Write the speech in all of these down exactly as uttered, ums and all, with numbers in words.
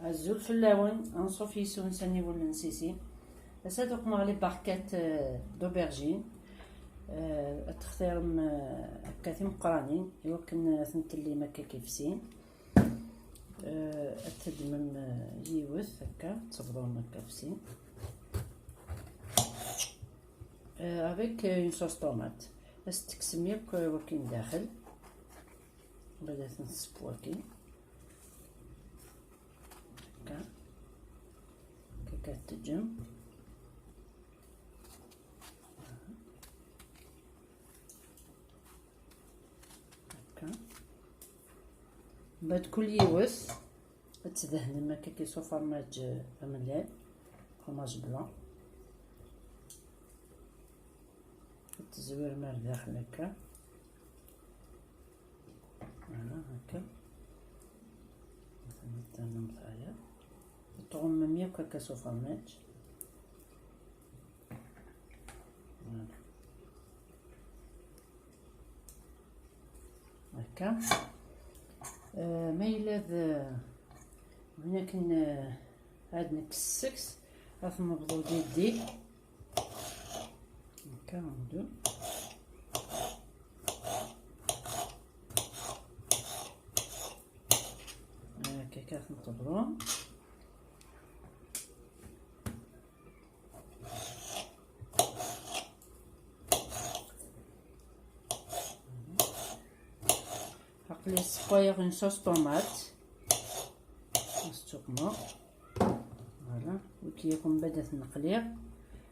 Azul fell-awen, anṣuf yes-wen s aniwel n Sisi. Ass-a ad uqmeɣ les barquettes, euh, d'aubergine. Euh, ad textirem, euh, akka timeqqranin, iwakken ad tent-tellim akka kif sin. Euh, ad teddmem, euh, yiwet akka, ad tebḍum akka f sin. Euh, avec, euh, une sauce tomate. Ad s-tekksem yakk, euh, wakin daxel. Bada ad ten-tesseww wakin. Akka. Akka ad teǧǧem. Akka. Mbeɛd kul yiwet ad tdehnem akka s ufrmaj amellal, fromage blanc. Ad tezwirem ar daxel akka. Voilà, akka. Ad tɛumem yakk akka s ufrmaj. Voilà. Akka. Euh, ma yella d win akken, euh, ad nekkes seg-s, ad t-nebḍu didi. Akka, nbdu. Akka, akka ad t-nebḍu. Aql-i ssewwayeɣ une sauce tomate. Ad s-ttuqmeɣ. Voilà. Wiki yakk mbeɛd ad t-neqli.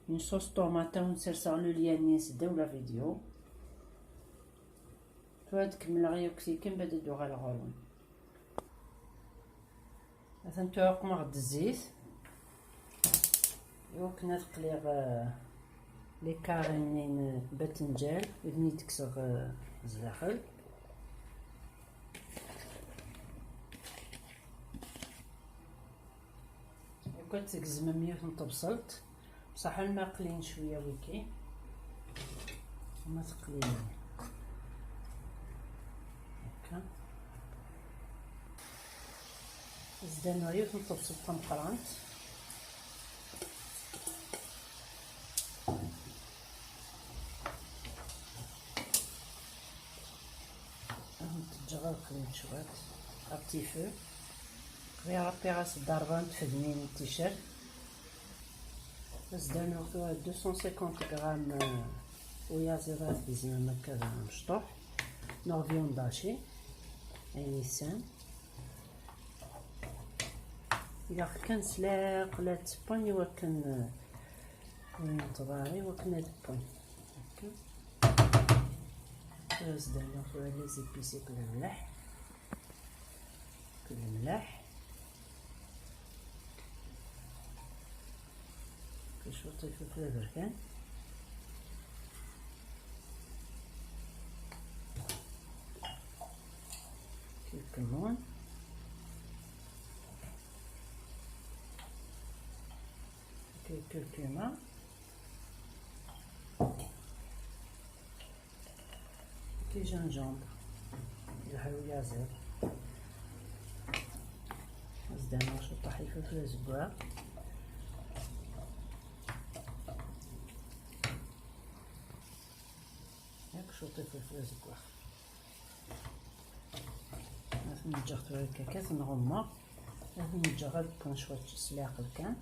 Une sauce tomate, ad wen-serseɣ le lien-nni s ddaw la vidéo. Tura ad kemmleɣ yakk tikin, mbeɛd ad d-uɣaleɣ ɣur-wen. Atan tura uqmeɣ-d zzit iwakken ad qliɣ, euh, les carrés-nni n batenǧal i ten-id-kkseɣ, euh, zdaxel. Yakk ad tgezmem yiwet n tebṣelt, bṣaḥ alma qlin cwiya wiki. Ma teqlin akka. Zdan-aɣ yiwet n tebṣelt tameqqrant. Ad tent-ǧǧeɣ ad qlint cwiṭ, à petit feu. Qliɣ ṛabbi ɣas d ṛebɛa n tfednin n ticcert. Zdan-aɣ tura deux cent cinquante grammes, euh, uyaziḍ ad t-gezmem akka d amecṭuḥ, neɣ viande hachée, ayen yesɛan. Ilaq kan s leɛqel ad tewwen iwakken, euh, ur yenṭeḍ ara, iwakken ad wwen. Akka. Tura zdan-aɣ tura les épices akked lemleḥ. Akked lemleḥ. Cwiṭ ifulful aberkan. Kikmun. Kurkuma. Ti gingembre. Lḥawi aziḍ. Zdan-aɣ cwiṭ ifulful azeggaɣ. Yak cwiṭ ifulful azeggaɣ. Ad ten-ǧǧeɣ tura akka, ad ten-ɣummeɣ. Ad ten-ǧǧeɣ ad wwen cwiṭ s leɛqel kan.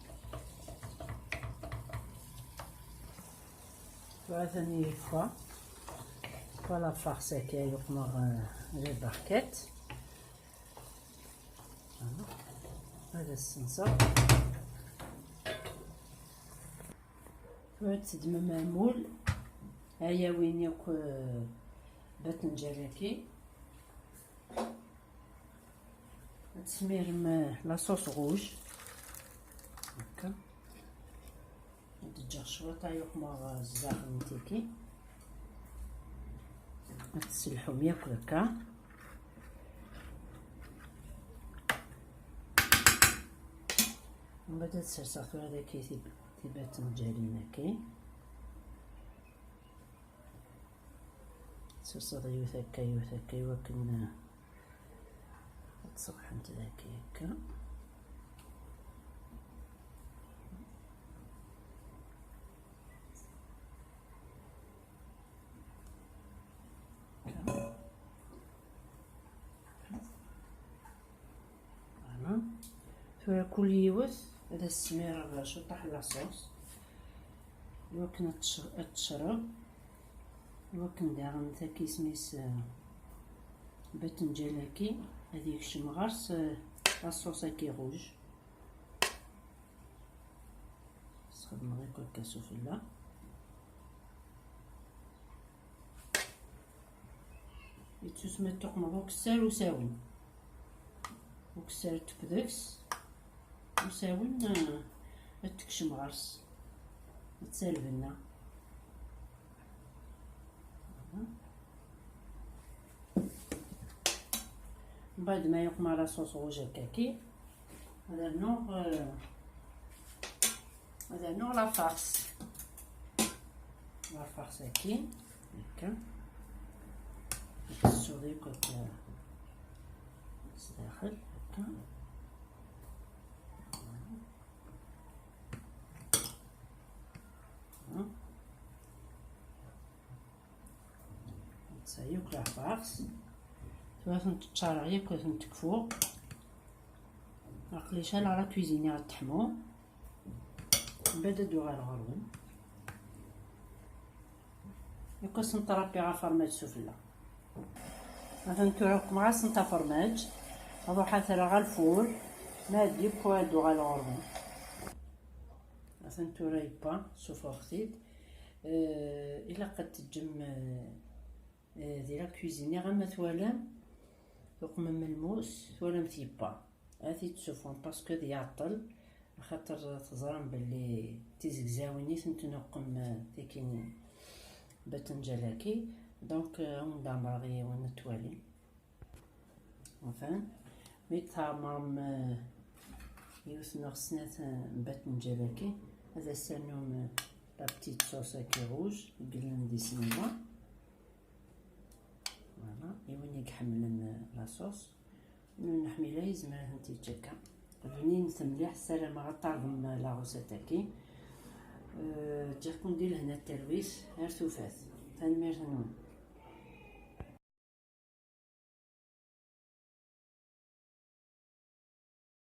Tura atan yekfa. Voilà, farce akka yuqmeɣ, euh, les barquettes. Voilà. Ad as-senseɣ. Tura ad teddmem amul, ad yawin yakk, euh, batenǧal-agi. Ad tesmirem, euh, la sauce rouge. Akka. Ad d-ǧǧeɣ cwiṭ ad yuqmeɣ zdaxel n tiki. Ad tesselḥum yakk akka. Mbeɛd ad serseɣ tura daki tib-, tibatenǧalin-agi. Serseɣ yiwet akka, yiwet akka, iwakken, uh, ad ṣebḥent daki akka. Tura kul yiwet ad as-smireɣ ciṭṭaḥ n la sauce, iwakken ad tec-, ad tecreb, iwakken daɣen takismis, eh, batenǧal-agi ad yekcem ɣer-s, eh, la sauce-agi rouge. Sxedmeɣ akk akka sufella. Yettusma tuqmeḍ ukessar usawen. Ukessar tekk deg-s, usawen, eh, ad tekcem ɣer-s. Ad tt-, lbenna. Mbeɛd ma yuqem la sauce rouge akkaki, ad rnuɣ, eh, ad rnuɣ la farce. La farce-agi, akka. Ad tessuḍ yakk akka s daxel, akka. Voilà. Netta yakk la farce. Tura ad tent-ččareɣ yakk, ad tent-kfuɣ. Aql-i caleɣ la cuisine ad teḥmu. Mbeɛd ad d-uɣaleɣ ɣer-wen. Yakk ad sent-ṛabbiɣ afermaj sufella. Atan tura qmeɣ-asent afermaj. Ad ruḥeɣ ad t-rreɣ ɣer lfur. Ma ad yewwa ad d-uɣaleɣ ɣer-wen. Atan tura yewwa, sufɣeɣ-t-id. Eh, ilaq ad teǧǧem, eh, eh, di la cuisine, ama twalam tuqmem lmus, twalam-t yewwa. Ad t-id-tessufɣem parce que ad iɛeṭṭel, axaṭer teẓram belli d tizegzawin i tent-nuqqem, eh, tiki n batenǧal-agi. Donc, eh, ad wen-d-ɛemreɣ yiwen ad twalim. Enfin, mi tɛemrem, eh, yiwet neɣ snat, eh, n batenǧal-agi, ad as-ternum, eh, la petite sauce-agi rouge i yellan di snila. Voilà, i win i iḥemmlen, eh, la sauce. Win ur neḥmil ara yezmer ad tent-yečč akka. Bninet mliḥ, ssarameɣ ad terḍem la recette-agi. Eh, ǧǧiɣ-ken di lehna d talwit, ar tufat. Tanemmirt-nwen.